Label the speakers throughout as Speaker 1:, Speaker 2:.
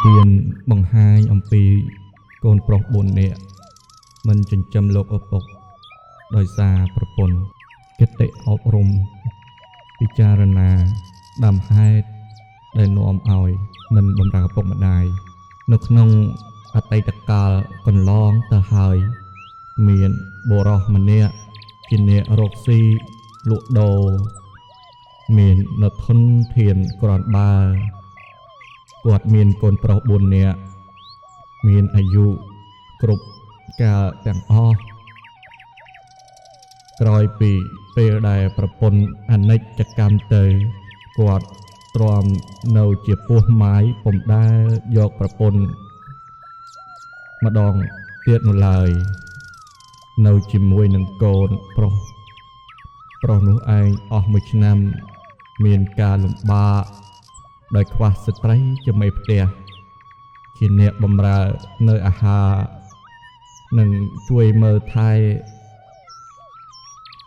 Speaker 1: ទានបង្ហាញអំពីកូនប្រុស4នាក់មិនចិញ្ចឹមលោកឪពុកដោយសារប្រពន្ធគតិអប់រំពិចារណាដើមហេតុដែលនាំឲ្យមិនបម្រើឪពុកម្ដាយនៅក្នុងអតីតកាលកន្លងទៅហើយមានបុរសម្នាក់ជាអ្នករកស៊ីលក់ដូរមាននៅធនធានគ្រាន់បើគាត់មានកូនប្រុស4នាក់មានអាយុគ្រប់កាលទាំងអស់ក្រោយពីពេលដែលប្រពន្ធអនិច្ចកម្មទៅគាត់ទ្រាំនៅជាពោះម៉ាយពុំដែលយកប្រពន្ធម្ដងទៀតនោះឡើយនៅជាមួយនឹងកូនប្រុសប្រុសនោះឯងអស់មួយឆ្នាំមានការលំបាកដោយខ្វះស្ត្រីជាមេផ្ទះជាអ្នកបម្រើនៅអាហារនិងជួយមើលថែ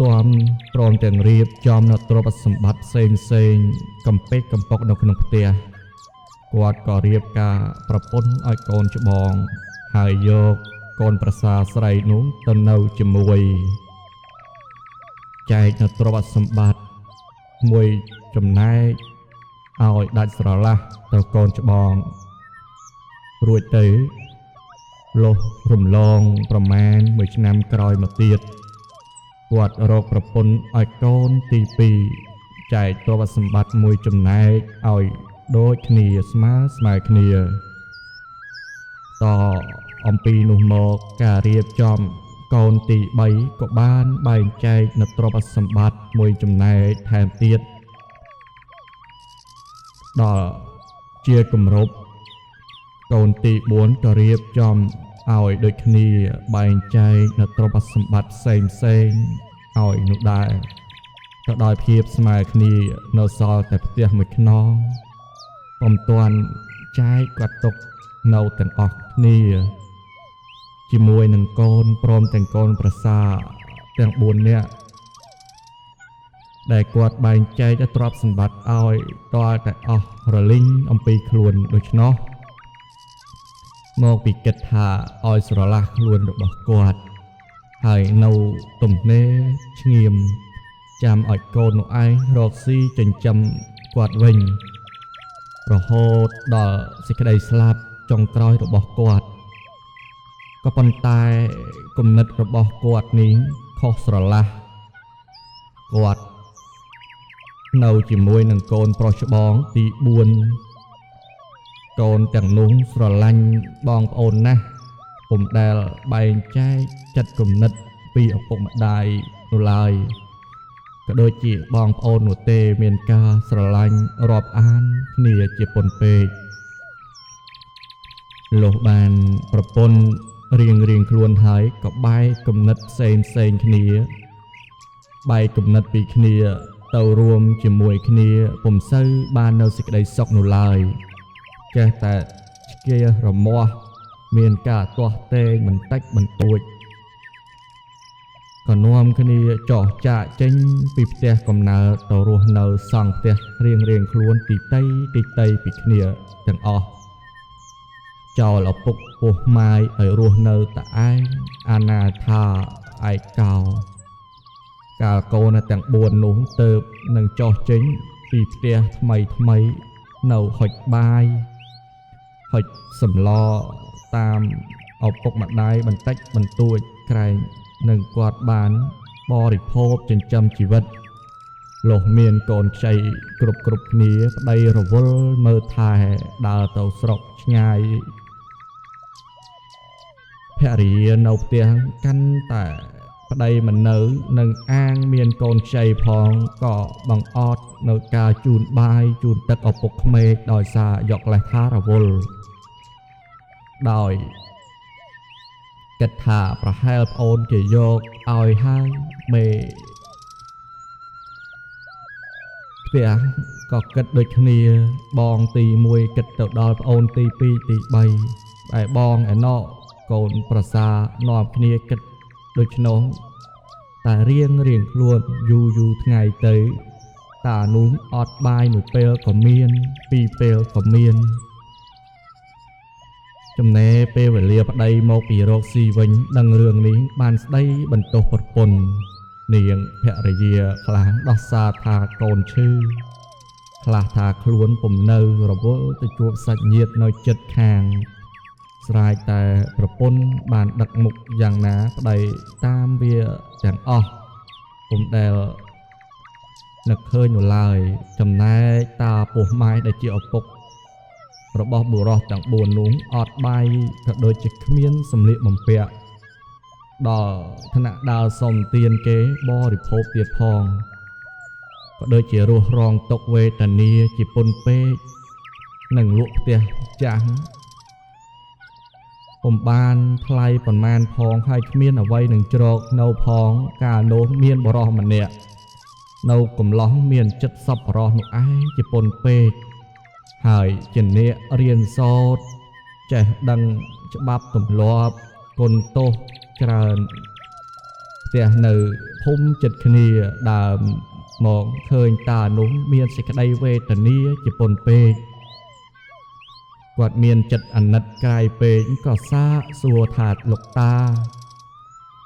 Speaker 1: ទាំព្រមទាំងរៀបចំនៅទ្រព្យសម្បត្តិផ្សេងផ្សេងកំពេកកំប៉ុកនៅក្នុងផ្ទះគាត់ក៏រៀបការប្រពន្ធឲ្យកូនច្បងហើយយកកូនប្រសាស្រីនោះទៅនៅជាមួយចែកនៅទ្រព្យសម្បត្តិមួយចំណែកឲ្យដាច់ស្រឡះទៅកូនច្បងរួចទៅលុះរំលងប្រមាណមួយឆ្នាំក្រោយមកទៀតគាត់រកប្រពន្ធឲ្យកូនទី2ចែកទ្រព្យសម្បត្តិមួយចំណែកឲ្យដូចគ្នាស្មើស្មើគ្នាតអំពីនោះមកការរៀបចំកូនទី3ក៏បានបែងចែកនៅទ្រព្យសម្បត្តិមួយចំណែកថែមទៀតដល់ជាគម្រប់កូនទី4ក៏រៀបចំឲ្យដូចគ្នាបែងចែកនៅទ្រព្យសម្បត្តិផ្សេងផ្សេងឲ្យនោះដែរក៏ដោយភាពស្មើគ្នានៅសល់តែផ្ទះមួយខ្នងពុំទាន់ចែកគាត់ទុកនៅទាំងអស់គ្នាជាមួយនឹងកូនព្រមទាំងកូនប្រសាទាំង4នាក់ដែលគាត់បែងចែកទ្រព្យសម្បត្តិឲ្យទាល់តែអស់រលីងអំពីខ្លួនដូច្នោះមកពីគិតថាឲ្យស្រឡះខ្លួនរបស់គាត់ហើយនៅទំនេរឈ្ងៀមចាំឲ្យកូននោះឯងរកស៊ីចិញ្ចឹមគាត់វិញរហូតដល់សេចក្តីស្លាប់ចុងក្រោយរបស់គាត់ក៏ប៉ុន្តែគំនិតរបស់គាត់នេះខុសស្រឡះគាត់នៅជាមួយនឹងកូនប្រុសច្បងទី4កូនទាំងនោះស្រឡាញ់បងប្អូនណាស់ពុំដែលបែងចែកចិត្តគំនិតពីឪពុកម្ដាយនោះឡើយក៏ដូចជាបងប្អូននោះទេមានការស្រឡាញ់រាប់អានគ្នាជាពន់ពេកលុះបានប្រពន្ធរៀងរៀងខ្លួនហើយក៏បែកគំនិតផ្សេងផ្សេងគ្នាបែកគំនិតពីគ្នាទៅរួមជាមួយគ្នាពុំសូវបាននៅសេចក្តីសុខនោះឡើយចេះតែឆ្កៀរមាស់មានការទាស់ទែងបន្តិចបន្តួចក៏នាំគ្នាចោះចាកចេញពីផ្ទះកំណើតទៅរស់នៅសង់ផ្ទះរៀងរៀងខ្លួនទីតីទីតីពីគ្នាទាំងអស់ចោលឪពុកពោះម៉ាយឲ្យរស់នៅតែឯងអនាថាឯកោកាលកូនទាំង4នោះទៅនឹងចោះចេញពីផ្ទះថ្មីថ្មីនៅហុចបាយហុចសម្លតាមឪពុកម្ដាយបន្តិចបន្តួចក្រែងនឹងគាត់បានបរិភោគចិញ្ចឹមជីវិតលុះមានកូនខ្ចីគ្រប់គ្រប់គ្នាប្តីរវល់មើលថែដើរទៅស្រុកឆ្ងាយភរិយានៅផ្ទះកាន់តែប្តីមិននៅនឹងអាងមានកូនខ្ចីផងក៏បង្អត់នៅការជូនបាយជូនទឹកឪពុកក្មេកដោយសារយកលេសថារវល់ដោយគិតថាប្រហែលប្អូនគេយកឲ្យហើយមេផ្ទះក៏គិតដូចគ្នាបងទី1គិតទៅដល់ប្អូនទី2ទី3ឯបងឯណោកូនប្រសានាំគ្នាគិតដូច្នោះតែរៀងរៀងខ្លួនយូរយូរថ្ងៃទៅតានោះអត់បាយមួយពេលក៏មានពីរពេលក៏មាន ចំណែពេលវេលាប្តីមកពីរកស៊ីវិញដឹងរឿងនេះបានស្ដីបន្ទោសប្រពន្ធនាងភរិយាខ្លះដោះសារថាកូនឈឺខ្លះថាខ្លួនពុំនៅរវល់ទៅជួបសាច់ញាតិនៅចិត្តខាងស្រែកតែប្រពន្ធបានដឹកមុខយ៉ាងណាប្តីតាមវាទាំងអស់ពុំដែលនឹកឃើញនោះឡើយចំណែកតាពោះម៉ែដែលជាឪពុករបស់បុរសទាំង4នោះអត់បាយក៏ដូចជាគ្មានសម្លៀកបំពាក់ដល់ថ្នាក់ដើរសុំទានគេបរិភោគទៀតផងក៏ដូចជារស់រងទុក្ខវេទនាជាពុនពេកនិងលក់ផ្ទះចាស់ពុំបានថ្លៃប៉ុន្មានផងហើយគ្មានអ្វីនឹងជ្រកនៅផងកាលនោះមានបុរសម្នាក់នៅកំឡោះមានចិត្តសប្បុរសនោះឯងជាពុនពេកហើយជាអ្នករៀនសូត្រចេះដឹងច្បាប់ទម្លាប់គុណទោសច្រើនផ្ទះនៅភូមិចិត្តគ្នាដើមមកឃើញតានោះមានសេចក្តីវេទនាជាពុនពេកគាត់មានចិត្តអាណិតក្រៃពេកក៏សាកសួរថាលោកតា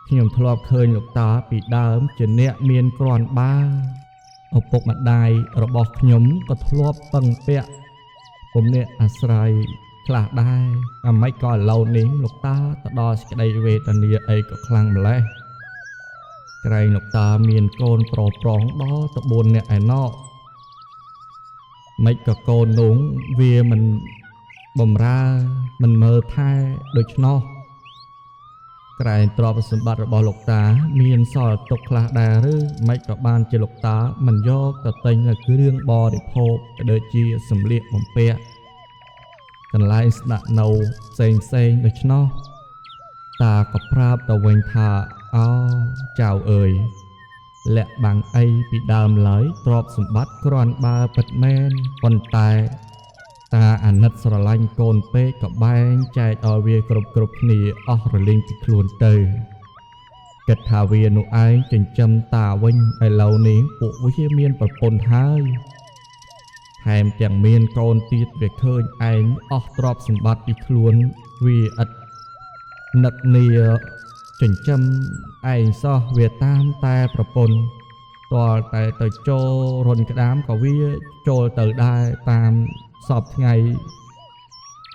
Speaker 1: ខ្ញុំធ្លាប់ឃើញលោកតាពីដើមជាអ្នកមានគ្រាន់បើឪពុកម្ដាយរបស់ខ្ញុំក៏ធ្លាប់ពឹងពាក់ពុំអ្នកអាស្រ័យខ្លះដែរអាម៉េចក៏ឥឡូវនេះលោកតាទៅដល់សេចក្តីវេទនាអីក៏ខ្លាំងម្ល៉េះក្រែងលោកតាមានកូនប្រុសប្រុងដល់ទៅ4នាក់ឯណោះម៉េចក៏កូននោះវាមិនបំរើមិនមើលថែដូច្នោះក្រែងទ្រព្យសម្បត្តិរបស់លោកតាមានសល់ទុកខ្លះដែរឬម៉េចក៏បានជាលោកតាមិនយកទៅទិញនៅគ្រឿងបរិភោគក៏ដូចជាសម្លៀកបំពាក់កន្លែងស្នាក់នៅផ្សេងផ្សេងដូច្នោះតាក៏ប្រាប់ទៅវិញថាអោចៅអើយលាក់បាំងអីពីដើមឡើយទ្រព្យសម្បត្តិគ្រាន់បើពិតមែនប៉ុន្តែតាអាណិតស្រឡាញ់កូនពេកក៏បែងចែកឲ្យវាគ្រប់គ្នាអស់រលីងពីខ្លួនទៅគិតថាវានោះឯងចិញ្ចឹមតាវិញឥឡូវនេះពួកវាមានប្រពន្ធហើយថែមទាំងមានកូនទៀតវាឃើញឯងអស់ទ្រព្យសម្បត្តិពីខ្លួនវាឥតនឹកនាចិញ្ចឹមឯងសោះវាតាមតែប្រពន្ធទាល់តែទៅចូលរុនក្តាមក៏វាចូលទៅដែរតាមសពថ្ងៃ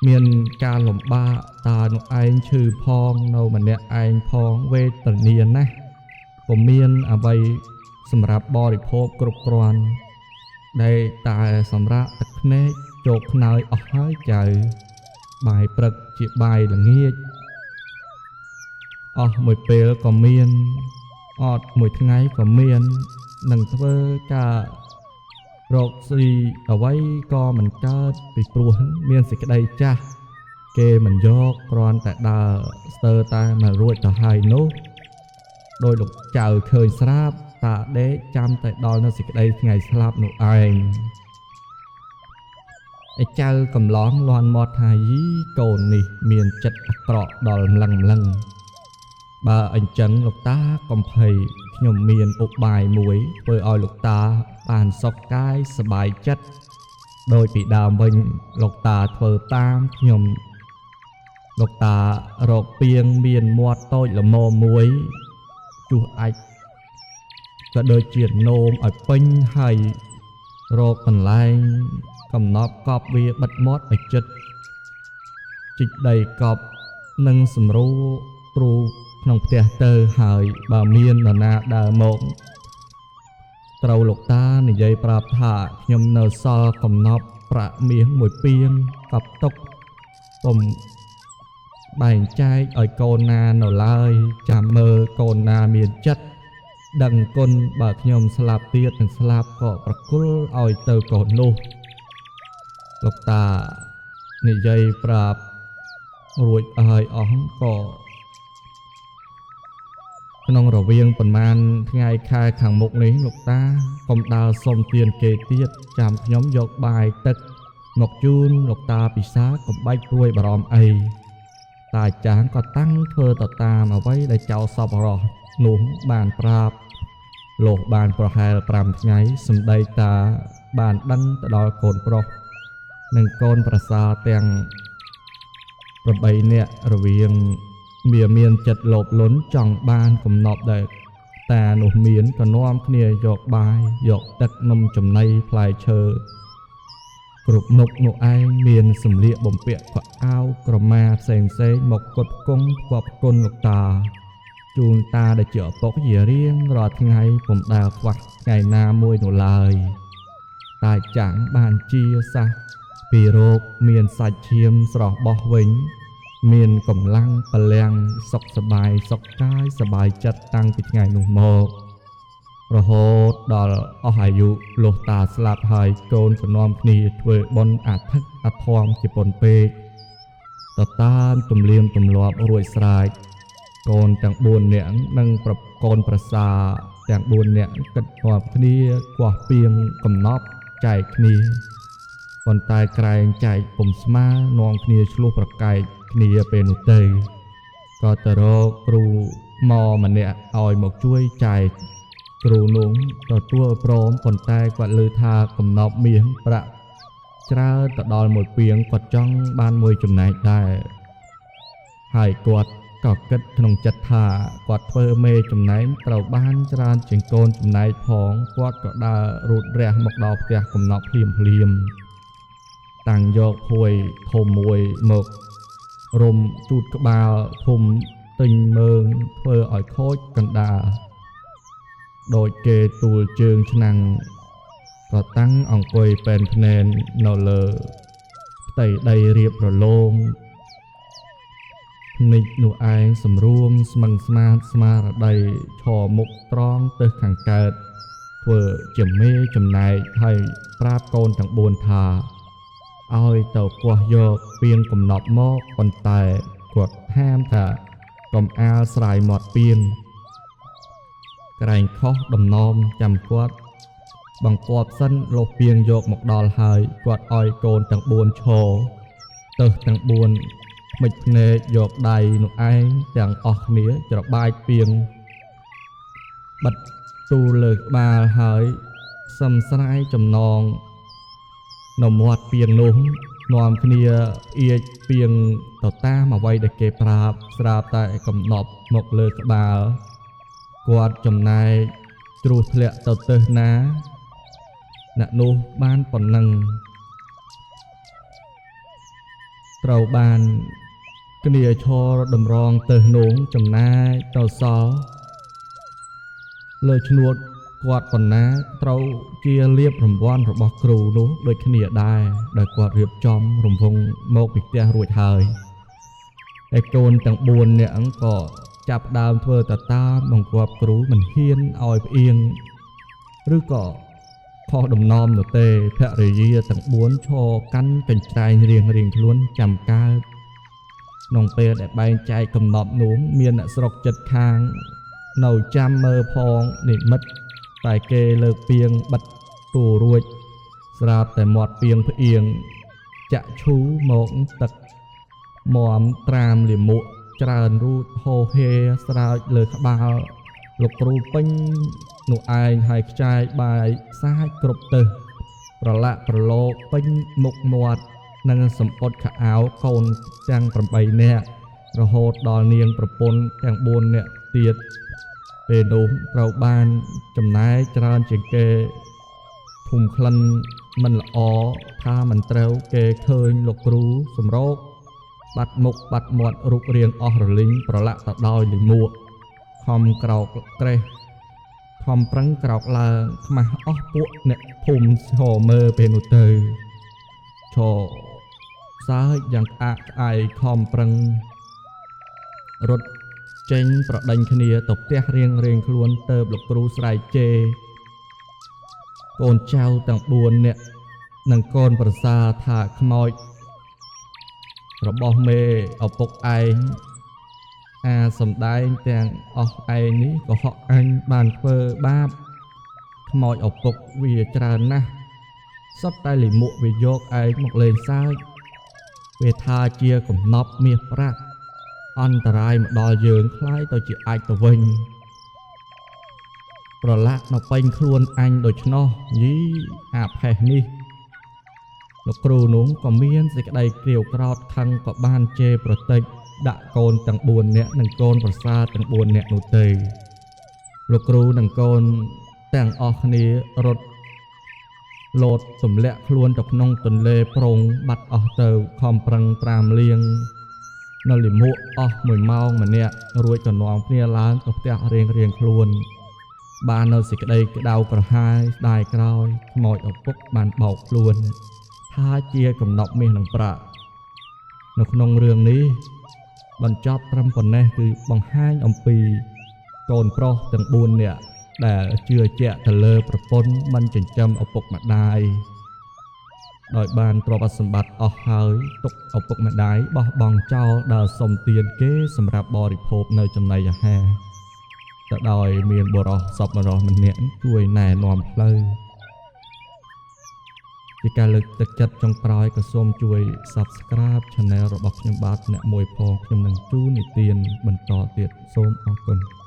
Speaker 1: មានការលំបាកតានោះឯងឈឺផងនៅម្នាក់ឯងផងវេទនាណាស់ពុំមានអ្វីសម្រាប់បរិភោគគ្រប់គ្រាន់ដែលតែសម្រាប់ទឹកភ្នែកជោគខ្នើយអស់ហើយចៅបាយព្រឹកជាបាយល្ងាចអស់មួយពេលក៏មានអត់មួយថ្ងៃក៏មាននឹងធ្វើការរកស៊ីអ្វីក៏មិនកើតពីព្រោះមានសេចក្តីចាស់គេមិនយកគ្រាន់តែដើរស្ទើរតែមិនរួចទៅហើយនោះដោយលោកចៅឃើញស្រាប់តាដេកចាំតែដល់នៅសេចក្តីថ្ងៃស្លាប់នោះឯងឯចៅកំឡងលាន់មាត់ថាយីកូននេះមានចិត្តអាក្រក់ដល់ម្លឹងម្លឹងបើអញ្ចឹងលោកតាកំភៃខ្ញុំមានឧបាយមួយធ្វើឲ្យលោកតាបានសុខកាយសប្បាយចិត្តដោយពីដើមវិញលោកតាធ្វើតាមខ្ញុំលោកតារកពីងមានមាត់តូចល្មមមួយជុះអាចក៏ដូចជានោមឲ្យពេញហើយរកកន្លែងកំណប់កប់វាបិទមាត់ឲ្យចិត្តជីកដីកប់និងសម្រួលទ្រូក្នុងផ្ទះទៅហើយបើមាននរណាដើរមកត្រូវលោកតានិយាយប្រាប់ថាខ្ញុំនៅសល់កំណប់ប្រាក់មាសមួយពីងកប់ទុកពុំបែងចែកឲ្យកូនណានៅឡើយចាំមើលកូនណាមានចិត្តដឹងគុណបើខ្ញុំស្លាប់ទៀតនឹងស្លាប់ក៏ប្រគល់ឲ្យទៅកូននោះលោកតានិយាយប្រាប់រួចហើយអស់ក៏ក្នុងរវាងប្រមាណថ្ងៃខែខាងមុខនេះលោកតាកុំដើរសុំទានគេទៀតចាំខ្ញុំយកបាយទឹកមកជូនលោកតាពិសាកុំបាច់ព្រួយបារម្ភអីតាចាងក៏តាំងធ្វើទៅតាមអ្វីដែលចៅសប្បុរសនោះបានប្រាប់លោកបានប្រហែល5ថ្ងៃសម្ដីតាបានដឹងទៅដល់កូនប្រុសនិងកូនប្រសាទាំង 8នាក់រវាងវាមានចិត្តលោភលន់ចង់បានកំណប់ដែលតានោះមានក៏នាំគ្នាយកបាយយកទឹកនំចំណីផ្លែឈើគ្រប់មុខនោះឯងមានសម្លៀកបំពាក់ខោអាវក្រមាផ្សេងផ្សេងមកផ្គត់ផ្គង់ផ្គប់ផ្គុនលោកតាជូនតាដែលជាឪពុកជារៀងរាល់ថ្ងៃពុំដែលខ្វះថ្ងៃណាមួយនោះឡើយតែចាំងបានជាសះពីរោគមានសាច់ឈាមស្រស់បោះវិញមានកម្លាំងពលំសុខសប្បាយសុខកាយសប្បាយចិត្តតាំងពីថ្ងៃនោះមករហូតដល់អស់អាយុលុះតាស្លាប់ហើយកូនក៏នាំគ្នាធ្វើបុណ្យអធិកអធមជាពន់ពេកទៅតាមទំនៀមទម្លាប់រួចស្រេចកូនទាំង4នាក់និងប្រកូនប្រសាទាំង4នាក់គិតនាំគ្នាគាស់ពីងកំណប់ចែកគ្នាប៉ុន្តែក្រែងចែកពុំស្មើនាំគ្នាឆ្លោះប្រកែកគ្នាពេលនោះទៅក៏ទៅរកគ្រូមកម្នាក់ឲ្យមកជួយចែកគ្រូនោះទទួលព្រមប៉ុន្តែគាត់ឮថាកំណប់មាសប្រាក់ច្រើនទៅដល់មួយពីងគាត់ចង់បានមួយចំណែកដែរហើយគាត់ក៏គិតក្នុងចិត្តថាគាត់ធ្វើមេចំណែកត្រូវបានច្រើនជាងកូនចំណែកផងគាត់ក៏ដើររូតរះមកដល់ផ្ទះកំណប់ភ្លាមភ្លាមតាំងយកភួយធំមួយមករំជូតក្បាលធំទិញមើងធ្វើឲ្យខូចកណ្ដាលដោយគេទួលជើងឆ្នាំងក៏តាំងអង្គុយពេនភ្នែននៅលើផ្ទៃដីរៀបរលោងភ្នែកនោះឯងសម្រួមស្មឹងស្មាតស្មារតីឈរមុខត្រង់ទៅខាងកើតធ្វើជាមេចំណែកហើយប្រាប់កូនទាំង4ថាឲ្យទៅគាស់យកពីងកំណប់មកប៉ុន្តែគាត់ហាមថាកុំអាលស្រាយមាត់ពីងក្រែងខុសដំណំចាំគាត់បង្គាប់សិនលុះពីងយកមកដល់ហើយគាត់ឲ្យកូនទាំង4ឈរទៅទាំង4មិចភ្នែកយកដៃនោះឯងទាំងអស់គ្នាច្របាច់ពីងបិទទូលលើក្បាលហើយសំស្រាយចំណងនៅមាត់ពីងនោះនាំគ្នាអៀចពីងទៅតាមអ្វីដែលគេប្រាប់ស្រាប់តែកំណប់មកលើក្បាលគាត់ចំណែកជ្រុះធ្លាក់ទៅទិសណាអ្នកនោះបានប៉ុណ្ណឹងត្រូវបានគ្នាឈរតម្រងទៅនោះចំណែកទៅសល់លើឈ្នួតគាត់ប៉ុណ្ណាត្រូវជាលៀបរង្វាន់របស់គ្រូនោះដូចគ្នាដែរដែលគាត់រៀបចំរង្វង់មកពីផ្ទះរួចហើយឯកូនទាំង4នាក់ក៏ចាប់ដើមធ្វើទៅតាមបង្គាប់គ្រូមិនហ៊ានឲ្យផ្អៀងឬក៏ខុសដំណំនោះទេភរិយាទាំង4ឈរកាន់កញ្ច្រែងរៀងរៀងខ្លួនចាំកើតក្នុងពេលដែលបែងចែកកំណប់នោះមានអ្នកស្រុកចិត្តខាងនៅចាំមើលផងនិមិត្តតែគេលើកពីងបិទទូរួចស្រាប់តែមាត់ពីងផ្អៀងចាក់ឈូមកទឹកមមត្រាមលាមកច្រើនរូតហូហេស្រោចលើក្បាលលោកគ្រូពេញនោះឯងហើយខ្ចាយបាយសាចគ្រប់ទិសប្រឡាក់ប្រឡោកពេញមុខមាត់និងសម្ពុតខោអាវកូនទាំង8នាក់រហូតដល់នាងប្រពន្ធទាំង4នាក់ទៀតពេលនោះត្រូវបានចំណែកច្រើនជាងគេធំក្លិនមិនល្អថាមិនត្រូវគេឃើញលោកគ្រូសម្រោកបាត់មុខបាត់មាត់រូបរាងអស់រលីងប្រឡាក់ទៅដោយលាមកខំក្រោកក្រេះខំប្រឹងក្រោកឡើងខ្មាស់អស់ពួកអ្នកភូមិឈរមើលពេលនោះទៅឈរសើចយ៉ាងក្អាកក្អាយខំប្រឹងរត់ចេញប្រដេញគ្នាទៅផ្ទះរៀងរៀងខ្លួនទៅលោកគ្រូស្រែកជេរកូនចៅទាំង4នាក់និងកូនប្រសាថាខ្មោចរបស់មេឪពុកឯងអាសំដែងទាំងអស់ឯងនេះក៏ហក់អញបានធ្វើបាបខ្មោចឪពុកវាច្រើនណាស់សុទ្ធតែលិមួកវាយកឯងមកលេងសើចវាថាជាកំណប់មាសប្រាក់អន្តរាយមកដល់យើងคล้ายទៅជាអាចទៅវិញប្រឡាក់នៅពេញខ្លួនអញដូច្នោះយីអាផេះនេះ លោកគ្រូនោះក៏មានសេចក្តីក្រៀវក្រោធខឹងក៏បានជេរប្រតិចដាក់កូនទាំង4នាក់និងកូនប្រសាទាំង4នាក់នោះទៅលោកគ្រូនិងកូនទាំងអស់គ្នារត់លោតទម្លាក់ខ្លួនទៅក្នុងទន្លេប្រងបាត់អស់ទៅខំប្រឹងត្រាមលៀងនៅលិមួកអស់1ម៉ោងម្នាក់រួចក៏នាំគ្នាឡើងទៅផ្ទះរៀងរៀងខ្លួនបាននៅសេចក្តីក្តៅក្រហាយស្ដាយក្រោយខ្មោចឪពុកបានបោកខ្លួនថាជាកំណប់មាសនិងប្រាក់នៅក្នុងរឿងនេះបញ្ចប់ត្រឹមប៉ុណ្ណេះគឺបង្ហាញអំពីកូនប្រុសទាំង4នាក់ដែលជឿជាក់ទៅលើប្រពន្ធមិនចិញ្ចឹមឪពុកម្ដាយដោយបានទ្រព្យសម្បត្តិអស់ហើយទុកឪពុកម្ដាយបោះបង់ចោលដើរសុំទានគេសម្រាប់បរិភោគនៅចំណីអាហារទៅដោយមានបុរសសប្បុរសម្នាក់ជួយណែនាំផ្លូវជាការលើកទឹកចិត្តចុងក្រោយក៏សូមជួយ Subscribe Channel របស់ខ្ញុំបាទអ្នកមួយផងខ្ញុំនឹងជូននិទានបន្តទៀតសូមអរគុណ។